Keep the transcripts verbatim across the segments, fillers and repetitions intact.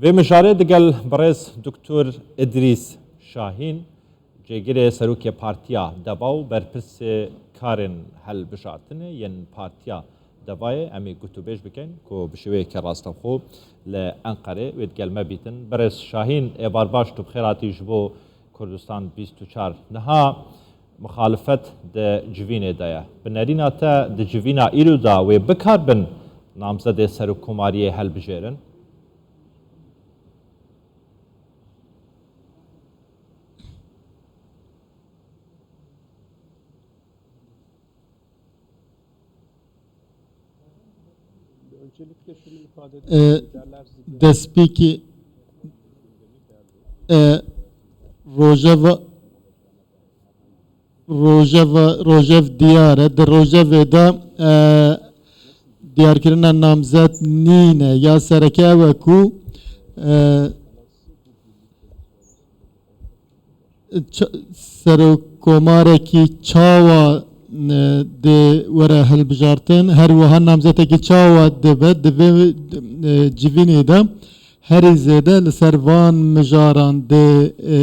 Vê mijarê digel birêz Doktor Îdrîs Şahîn, cêgirê serokê Partiya Deva û berpirsê karên helbijartinê yên Partiya Devayê, em ê gotûbêj bikin ku bi şêweyeke rastexwe li Enqerê wê digel me bîtin. Birêz Şahîn, êvar baş, tu bi xêr hatî ji bo Kurdistan bîst û çar. Niha muxalifet di civînê de ye. Bi nerîna te di civîna îro de wê bikarbin namzedê serokkomariyê helbijêrin? E, destpêkî, e, rojeva rojeva rojev diyar e. Di rojevê de, e, diyarkirina namzet nîne. Ya sereke ew e ku, e, ça- serokkomarekî çawa, e, dê were hilbijartin, her wiha namzetekî çawa dibe, di vê, e, civînê de herî zêde li ser van mijaran dê, e,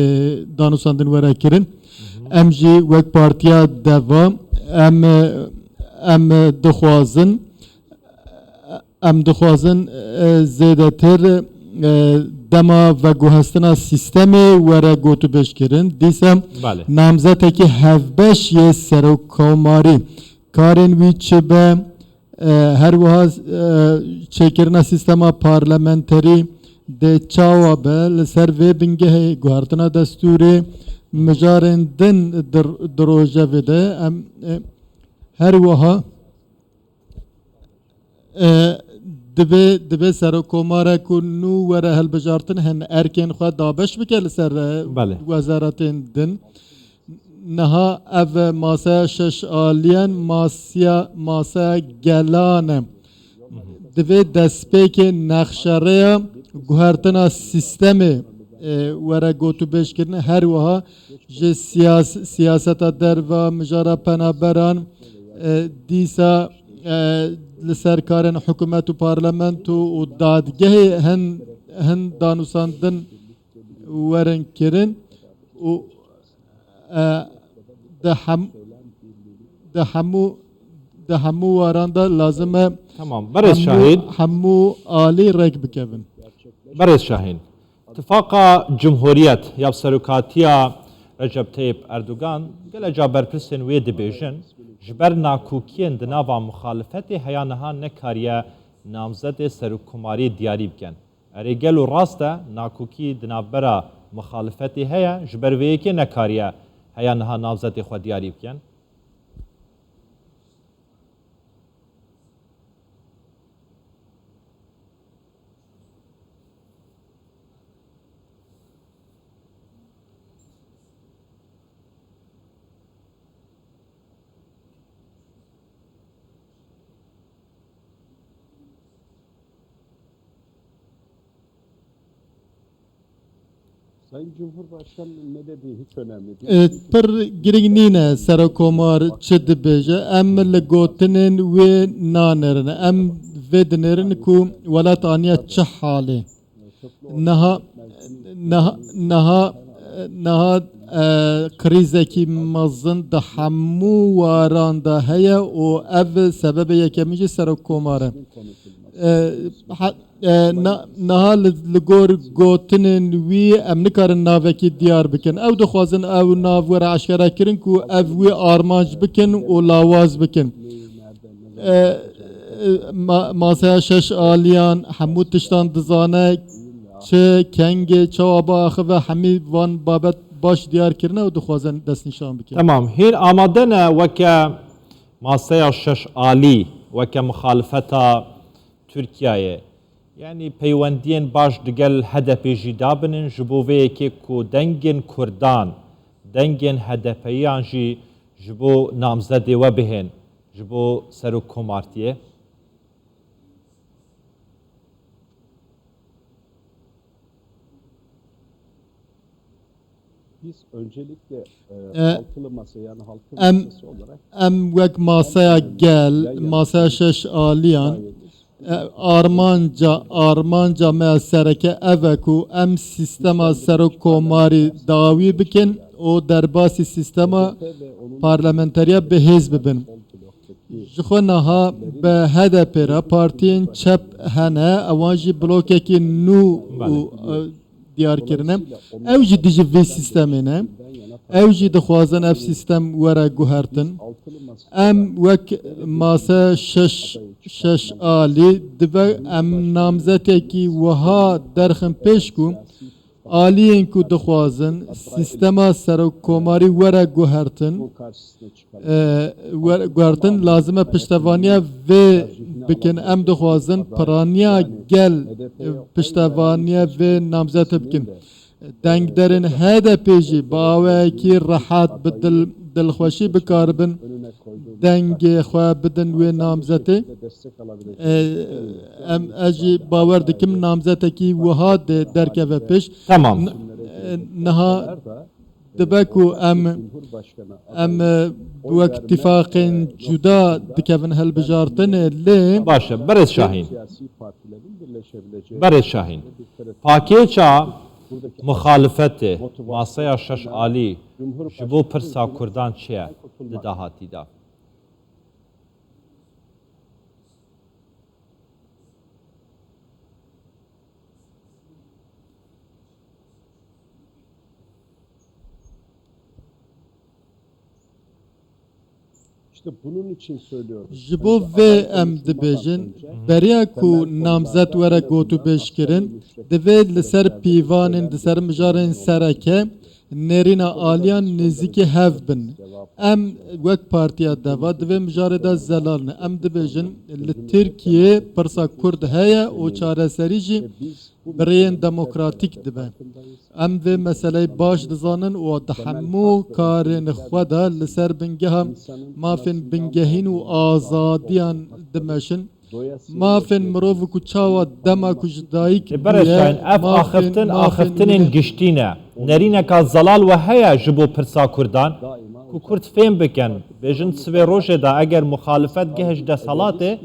danûstandin were kirin. Em jî wek Partiya Deva, em, em dixwazin, em dixwazin, e, zêdetir, e, dema veguhestina sîstemê were gotûbêjkirin. Dîsa Belê. namzetekî hevbeş yê serokkomarî karên wî çi be, e, her wiha, e, çêkirina sîstema parlamenterî dê çawa be, li ser vê bingehê guhertina destûrê mijarên din di, di rojevê de em, e, her wiha, e, divê, divê serokkomare ku nû were hilbijartin hin erkên xwe dabeş bike li ser, e, Belê. wezaretên din. Niha ev maseya şeş aliyan masiya, maseya gelan e. Divê destpêkê nexşerêya guhertina sîstemê, e, were gotûbêjkirin. Her wiha ji siyas-, siyaseta derva, mijara penaberan, e, dîsa, e, li ser karên hikûmet û parlamento û dadgehê hin, hin danûsandin werin kirin û, e, di hem-, di hemû, di hemû waran de lazim e Tamam. Berêz hemû, Şahîn. hemû alî rêk bikevin. Berêz Şahîn. Tifaqa Cumhuriyet ya bi serokatiya Recep Tayyip Erdogan, gelek ca berpirsên wê dibêjin, ji ber nakokiyên di nava muxalifetê heya niha nekariye namzedê serokkomariyê diyarî bikin. Erê, gelo rast e, nakokî di navbera muxalifetê heye, ji ber vê yekê nekariye heya niha namzedê xwe diyarî bikin? Sayın Cumhurbaşkanı ne dediği hiç önemli değil. E, pir girîng nîne serokomar çi dibêje. Em li gotinên wê nanêrin. Em vê dinêrin ku welat aniye çi halê. Niha, niha, niha, niha, e, krîzekî mezin di hemû waran de heye û ev sebebê yekemîn jî serokkomar e. E, ha-, e, na-, niha li, li gor gotinên wî em nikarin navekî diyar bikin. Ew dixwazin ew nav were eşkerekirin ku ev wî armanc bikin û lawaz bikin. E, e, ma-, masaya şeş aliyan hemû tiştan dizane, çi, kengê, çawa biaxive, hemî van babet baş diyar kirine û dixwazin destnîşan bikin. Temam. Hîn amade ne weke masaya şeş alî, weke muxalifeta Tirkiyeyê. Yanî peywendiyên baş digel H D P jî dabinin ji bo vê yekê ku dengên Kurdan, dengên H D Piyan jî ji bo namzedê we bihên, ji bo serokkomartiyê? Biz öncelikle, e, E, altılı masa, yani halkın em, masası olarak em wek masaya gel, masaya şeş aliyan, E, armanca, armanca me ya sereke ev e ku em sîstema serokkomarî dawî bikin û derbasî sîstema parlamenteriya bihêz bibin. Ji xwe niha bi H D P re partiyên çep hene, ewan jî blokekî nû û, Belê. e, diyar kirine. Ew jî dijî vê sîstemê ne. Ew jî dixwazin ev sîstem were guhertin. Em wek mase şeş, şeş alî dibe em namzetekî wiha derxin pêş ku aliyên ku dixwazin sîstema serokkomarî were guhertin, e, wer-, guhertin, lazim e piştevaniya vê bikin. Em dixwazin piraniya gel, e, piştevaniya vê namzete bikin. Dengderên H D P jî bi awayekî rehat, bi dil, dilxweşî bikaribin dengê xwe bidin wê namzetê. E, em, ez jî bawer dikim namzetekî wiha de derkeve pêş. Tamam. N-, e, niha dibe ku em, em, e, wek tifaqên cuda dikevin hilbijartinê, lê Baş e, Berêz Şahîn. Berêz Şahîn. Pakêça muxalifetê, maseya şeş alî, ji bo pirsa Kurdan çi ye di dahatî de? Ji bo vê em dibêjin, beriya ku namzet were gotûbêj kirin, divê li ser pîvanên, di ser mijarên sereke nêrîna aliyan nêzîkî hev bin. Em wek Partiya Deva di vê mijarê de zelal ne. Em dibêjin, li Tirkiyê pirsa Kurd heye û çareserî jî bi rêyên demokratîk dibe. Em vê meseleyê baş dizanin û di hemû karên xwe de li ser bingeha mafên bingehîn û azadiyan dimeşin. Mafên mirov ku çawa dema ku ji dayik Ê Berêz bûye, Şahîn, ev mafên, axiftin, mafên axiftinên milet giştî ne. Nerîneka zelal we heye ji bo pirsa Kurdan, ku Kurd fêm bikin, bêjin sibê rojê de eger muxalifet gihişt desthilatê,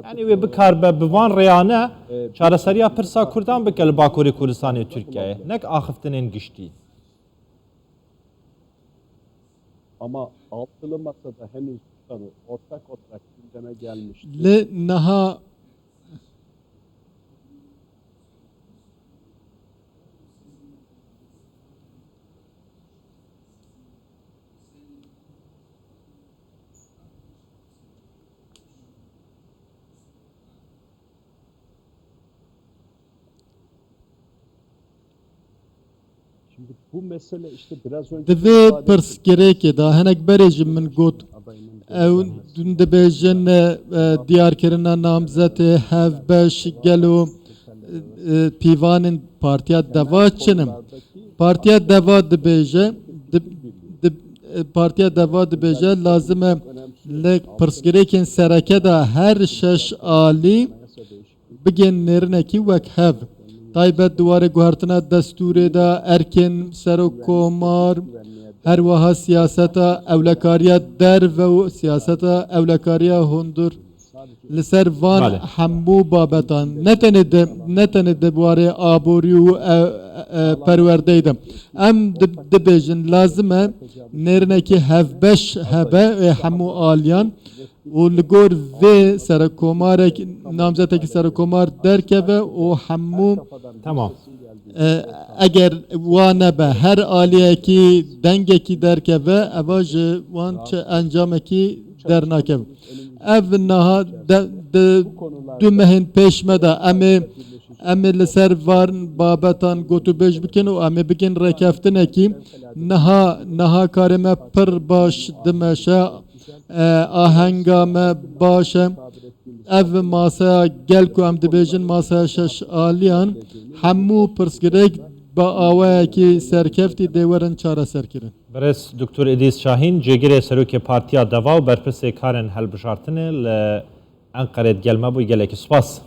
yanî wê bikaribe bi van rêyane çareseriya pirsa Kurdan bike li Bakurê Kurdistanê Tirkiyeyê, nek axiftinên giştî. Ama altılı masada henüz bu konu ortak olarak gündeme gelmişti. Lê niha Di vê pirsgirêkê de hinek berê jî min got, ew dibêjin, e, e, diyarkirina namzetê hevbeş gelo, e, e, pîvanên Partiya Deva çi ne? Partiya Deva dibêje, di, di, e, Partiya Deva dibêje, lazim e li pirsgirêkên sereke de her şeş alî bigên nêrinekî wek hev. Taybet di warê guhertina destûrê de erkên serokkomar, her wiha siyaseta ewlekariya derve û siyaseta ewlekariya hundir li ser van Bale. hemû babetan, ne tenê di, ne tenê di warê aborî û, e, e, perwerdeyê de. Em di-, dibêjin, lazim e nêrinekî hevbeş hebe ê hemû aliyan û li gor vê serokkomarek, namzetekî serokkomar derkeve û hemû Tamam. E, eger wa nebe, her aliyekî dengekî derkeve, eva ji wan çi encamekî dernakeve. Ev niha de, de du mehên pêş me de em ê, em ê li ser van babetan gotûbêj bikin û em ê bikin rêkeftinekî. Niha, niha karê me pir baş dimeşe, e, ahenga me baş e. Ev masaya gel ku em dibêjin masaya şeş aliyan, hemû pirsgirêk bi awayekî serkeftî dê werin çareserkirin. Birêz Doktor Îdrîs Şahîn, cêgirê Serokê Partiya Deva û berpirsê karên hilbijartinê li Enqerê digel me bû. Gelekî spas.